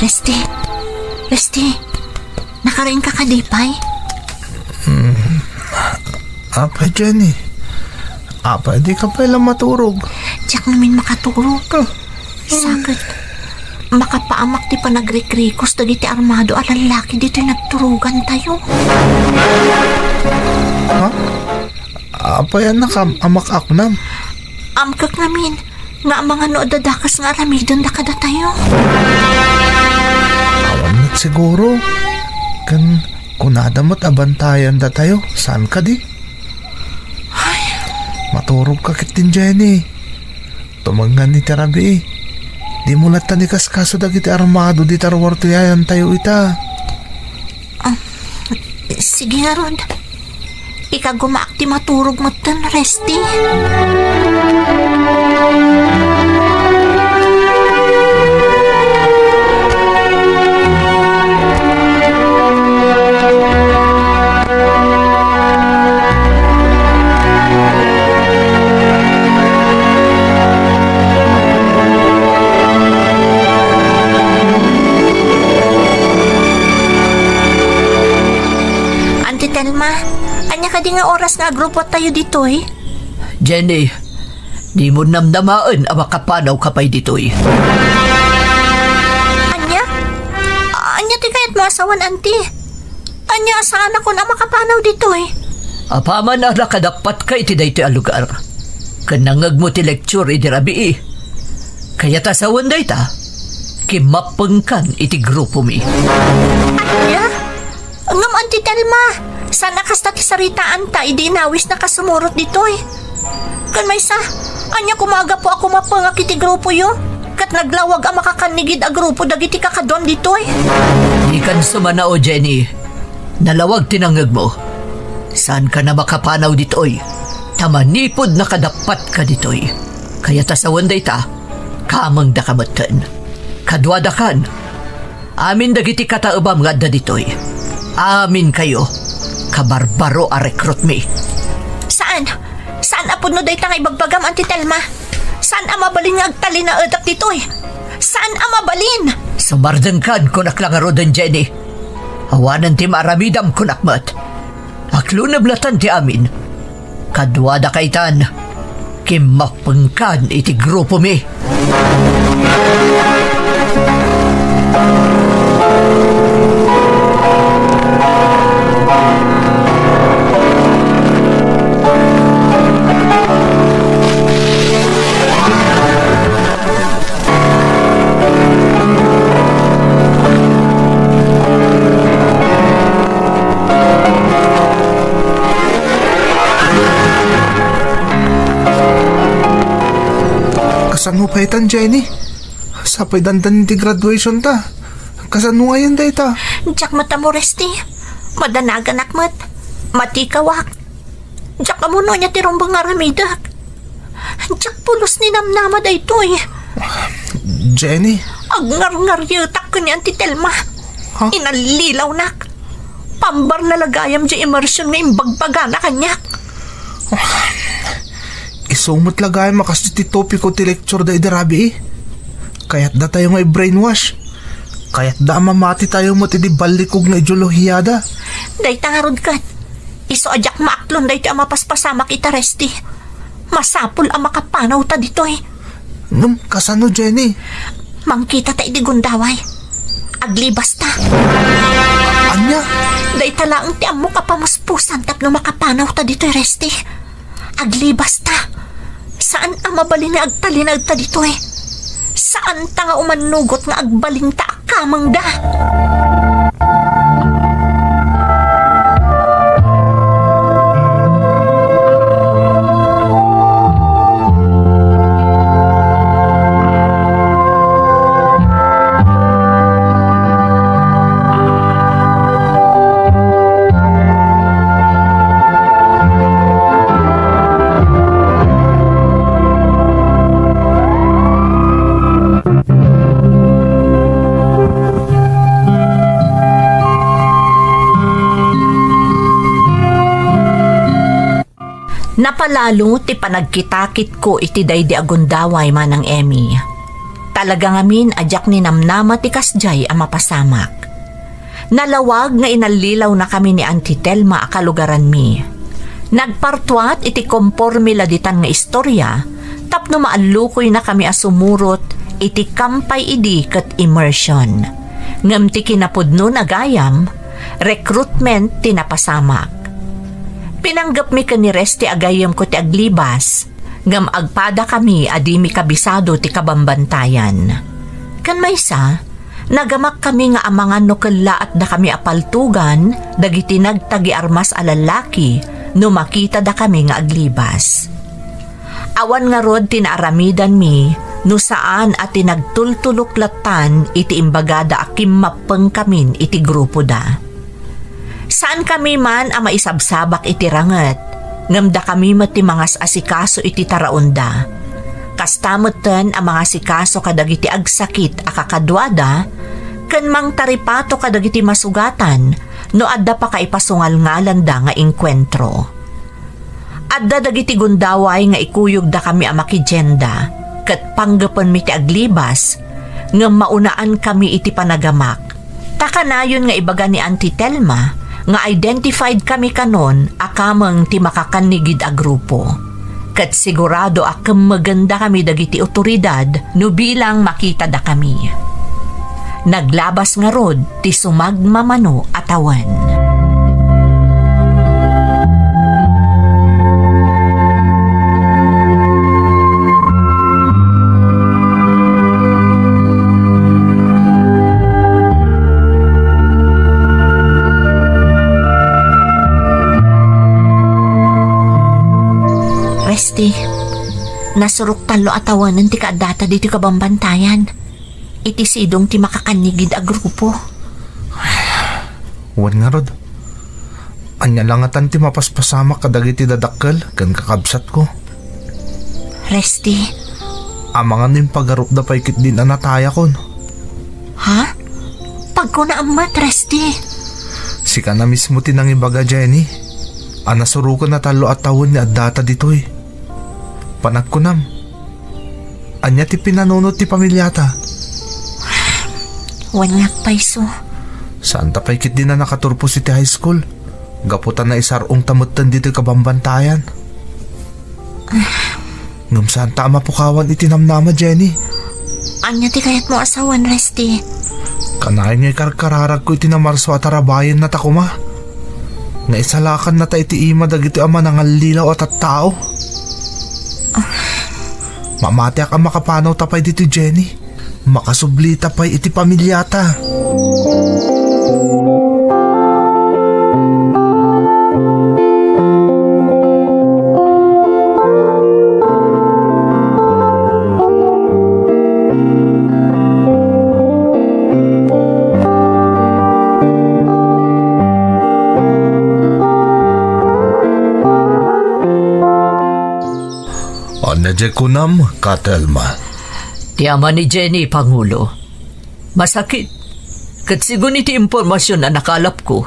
Resti, Resti, nakarainka kadi pay? Hmm. Apay, Jenny? Apay, dika pay la maturog? Diak ngamin makaturog. Ah. Sakit. Makapaamak ti panagrikrikos dagiti armado a lallaki ditoy nagturogantayo. Ha? Apay, annakam a makaaknam? Amkak ngamin nga amangan no adda dakes nga aramidenda kadatayo. Awan met siguro. Ken kunada met a bantayandatayo, saan kadi? Ay. Maturogka ketdin, Jenny. Tumengngan iti rabii. Dimo latta ikaskaso dagiti armado dita ruar ti ayantayo ita. Ah, sige ngarud. Ikagumaak ti maturog metten, Resti. Auntie Telma, ania kadi nga oras nga agrupotayo ditoy? Jenny, dimo namnamaen a makapanawka pay ditoy. Ania? Ania ti kayatmo a sawen, Auntie? Ania a saanakon a makapanaw ditoy? Apaman a nakadappatka iti daytoy a lugar, ken nangngegmo ti lecture idi rabii, kayat a sawen dayta, kimmappengkan iti grupomi. Ania? Ngem, Auntie Telma, saan a kasta ti saritaanta idi inawisnaka sumurot ditoy? Ken maysa, ania koma a gapu a kumappengak iti grupoyo, ket naglawag a makakannigid a grupo dagiti kakaduam ditoy? Dikan sumanao, Jenny. Nalawag ti nangngegmo. Saankan a makapanaw ditoy, ta manipud nakadappatka ditoy. Kayat a sawen dayta, kamengdaka metten. Kaduadakan. Amin dagiti kataebam nga adda ditoy. Aminkayo, kabarbaro a rekrutmi. Saan? Saan a pudno dayta nga ibagbagam, Auntie Telma? Saan a mabalin nga agtalinaedak ditoy? Saan a mabalin? Sumardengkan, kunak la ngaruden, Jenny. Awanen ti maaramidam, kunak met. Akloneb latta ti amin. Kaduadaka itan, kimmappengkan iti grupomi. Kasano pay itan, Jenny? Sapay dandani ti graduation ta. Kasano ngayen dayta? Diak met ammo, Resti. Madanaganak met. Matikawak. Diak ammo no ania ti rumbeng nga aramidek. Diak pulos ni namnama daytoy. Jenny? Agngarngarietak ken ni Auntie Telma. Ha? Inallilawnak. Pambarna la gayam diay immersion nga imbagbagana kaniak. Isu met la gayam a kas ti topiko ti lecture da idi rabii. Kayatdatayo nga i-brainwash. Kayatda a mamatitayo met idi ballikog nga ideolohiada. Dayta ngarud ket, isu a diak maaklon daytoy a mapaspasamak ita, Resti. Masapul a makapanawta ditoy. Ngem kasano, Jenny? Mangkitata idi gundaway. Aglibasta. Ania? Dayta laeng ti ammok a pamuspusan tapno makapanawta ditoy, Resty. Aglibasta. Saan a mabalin nga agtalinaedta ditoy. Saanta nga umannugot nga agbalinta a kamengda. Napalalo ti panagkitakitko iti daydi a gundaway, Manang Emmy. Talaga ngamin a diak ninamnama ti kasdiay a mapasamak. Nalawag nga inallilawnakami ni Auntie Telma a kalugaranmi. Nagpartuat iti komporme la ditan nga istoria tapno maallukoynakami a sumurot iti kampay idi ket immersion. Ngem ti kinapudno a gayam, recruitment ti napasamak. Pinanggepmi ken ni Resty a gayyemko ti aglibas, ngem agpadakami a dimi kabisado ti kabambantayan. Ken maysa, nagamakkami nga amangan no kellaatdakami a paltugan dagiti nagtagiarmas a lallaki no makitadakami nga aglibas. Awan ngarud ti naaramidanmi no saan a ti nagtultulok lattan iti imbagada a kimmappengkamin iti grupoda. Saankami man a maisabsabak iti ranget, ngem dakami met ti mangas-asikaso iti taraonda. Kasta metten a mangasikaso kadagiti agsakit a kakaduada, ken mangtaripato kadagiti masugatan no adda pakaipasungalngalanda nga engkuentro. Adda dagiti gundaway nga ikuyogdakami a makidienda, ket panggepenmi ti aglibas, ngem maunaankami iti panagamak. Ta kanayon nga ibaga ni Auntie Telma nga identified kami kanon a kameng ti makakannigid a grupo. Ket sigurado a kemmegendakami dagiti otoridad no bilang makitadakami. Naglabas ngarud ti sumagmamano a tawen. Resty, nasurok tallo a tawennen ti kaaddata ditoy kabambantayan. Iti sidong ti makakannigid a grupo. Wen ngarud, ania la ngatan ti mapaspasamak kadagiti dadakkel ken kakabsatko? Resty. Amangan no impagarupda pay ketdin a natayakon. Ha? Pagkunaam met, Resty. Sika na mismo ti nangibaga, Jenny, a nasuroken a tallo a tawen ni addata ditoy. Panagkunam, ania ti pinanunot ti pamiliata? Wen nga payso. Saanta pay ketdin a nakaturpos iti high school, gapu ta naisar-ongta metten ditoy kabambantayan. Ngem saanta a mapukawan iti namnama, Jenny. Ania ti kayatmo a sawen, Resty? Kanayon nga ikarkararagko iti namarso a tarabayennata koma nga isalakannata iti ima dagitoy a manangallilaw a tattao. Mamatiak a makapanawta pay ditoy, Jenny. Makasublita pay iti pamiliata. Ania diay kunam, Katelma? Ti ama ni Jenny, Pangulo. Masakit. Ket sigun iti impormasion a nakalapko,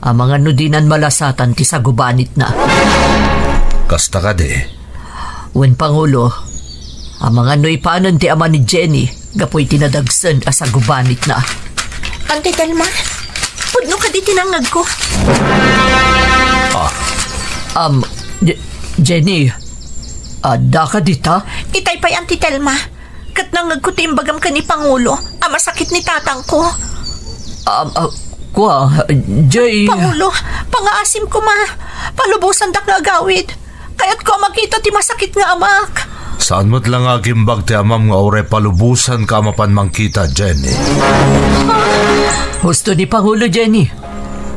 amangan no dinan malasatan ti sagubanitna. Kasta kadi? Wen, Pangulo, amangan no ipanen ti ama ni Jenny gapu iti nadagsen a sagubanitna. Auntie Telma, pudno kadi ti nangngegko? Ah. Um, Je-, Jenny, adda ka dita? Itay pay, Auntie Telma. Ket nangngegko ti imbagam ken ni Pangulo a masakit ni tatangko. Um, uh, Kua, Jay. Pangulo, pangaasim koma. Palubosandak nga agawid. Kayatko a makita ti masakit nga amak. Saan met la nga agimbag ti amam nga uray palubosanka a mapan mangkita, Jenny? Husto ni Pangulo, Jenny.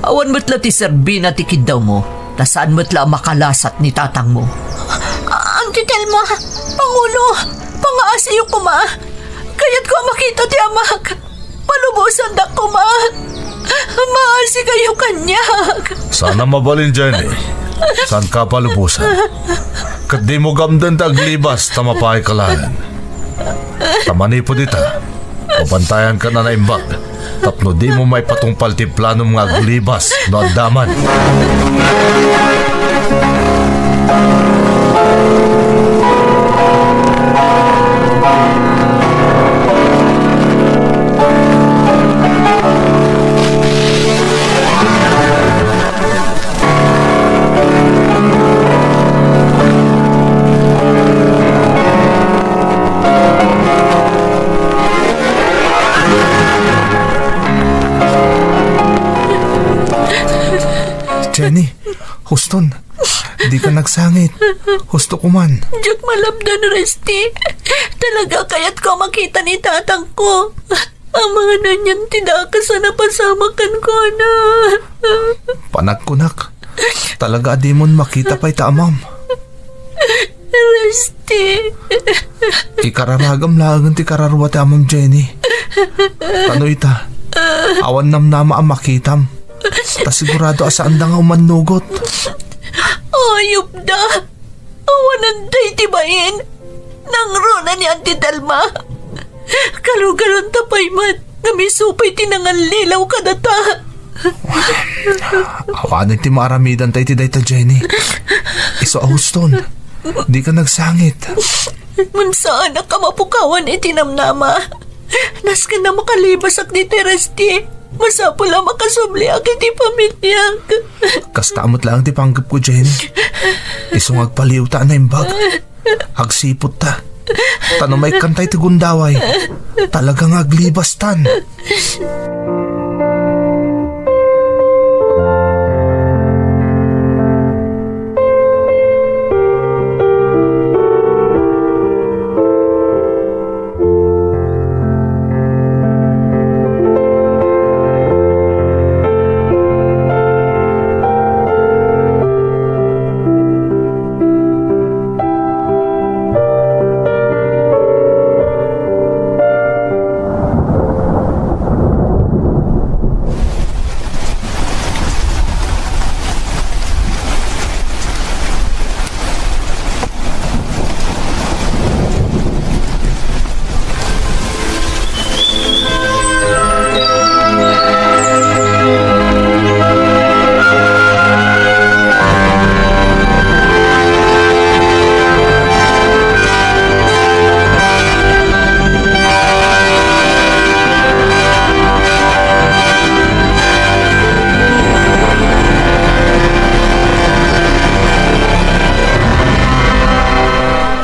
Awan met la ti serbina ti kiddawmo, ta saan met la a makalasat ni tatangmo. A-, Auntie Telma, Pangulo, pangaasiyo koma. Kayatko a makita ti amak. Palubosandak koma. Maasikayo kaniak. Saan a mabalin, Jenny. Saanka palubosan. Ket dimo gamden ta aglibas ta mapaayka laeng. Ta manipud ita, pabantayanka a naimbag tapno dimo maipatungpal ti planom nga aglibas no adda man. Jenny, huston. Dika nagsangit. Husto ko man. Diak malabdan, Rusty. Talaga, kayatko a makita ni tatangko. Amangan anian ti dakes a napasamak kenkuana. Panagkunak, talaga a dimon makita pay ta amam. Rusty. Ikararagam laengen ti kararua ti amam, Jenny. Ta no ita, awan namnama a makitam. Ta sigurado a saanda nga umannugot. Ayupda! Awanen daydi bain! Nangruna ni Auntie Telma! Kalugaronta pay met nga isu pay ti nangallilaw kadata! Awanen ti maaramidanta iti dayta, Jenny. Isu a huston, dika nagsangit. Ngem saanak a mapukawan iti namnama. Nasken a makalibasak ditoy, Rusty. Masapul a makasubliak iti pamiliak. Kasta met laeng ti panggepko, Jenny. Isu nga agpaliwta a naimbag. Agsipotta. Ta no maikkanta iti gundaway, talaga nga aglibastan.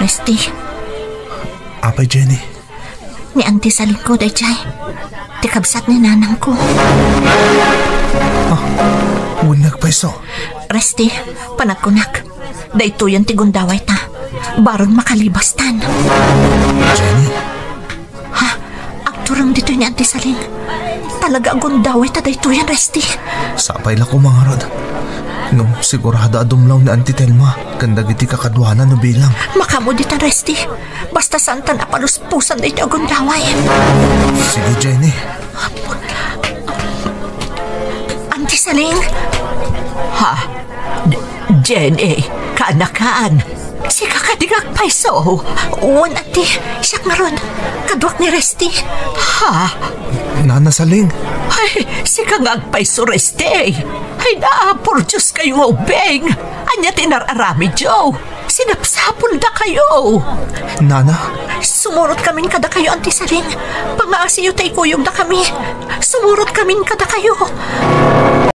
Rusty. Apay, Jenny? Ni Auntie Salingko daydiay. Ti kabsat ni nanangko. Ah, wen nga agpayso. Rusty, panagkunak. Daytoyen ti gundawayta. Baron makalibastan. Jenny? Ha? Agturong ditoy ni Auntie Saling. Talaga a gundawayta daytoyen, Rusty. Sapay la koma ngarud. Ngem sigurado a dumlaw ni Auntie Telma ken dagiti kakaduana no bilang. Makaammo ditan, Rusty. Basta saantan a palusposan daytoy a gundaway. Sige, Jenny. Auntie Saling? Ha? J-, Jenny, kaanakan. Sika kadi nga agpayso? Wen, Auntie, siak ngarud. Kaduak ni Rusty. Ha? Nana Saling. Ay, sika nga agpayso, Rusty. Ay, na, por Dios kayo nga ubing. Ania ti nar-aramidyo? Sinapsapuldakayo. Nana? Sumurotkamin kadakayo, Auntie Saling. Pangaasiyo ta ikuyogdakami. Sumurotkamin kadakayo.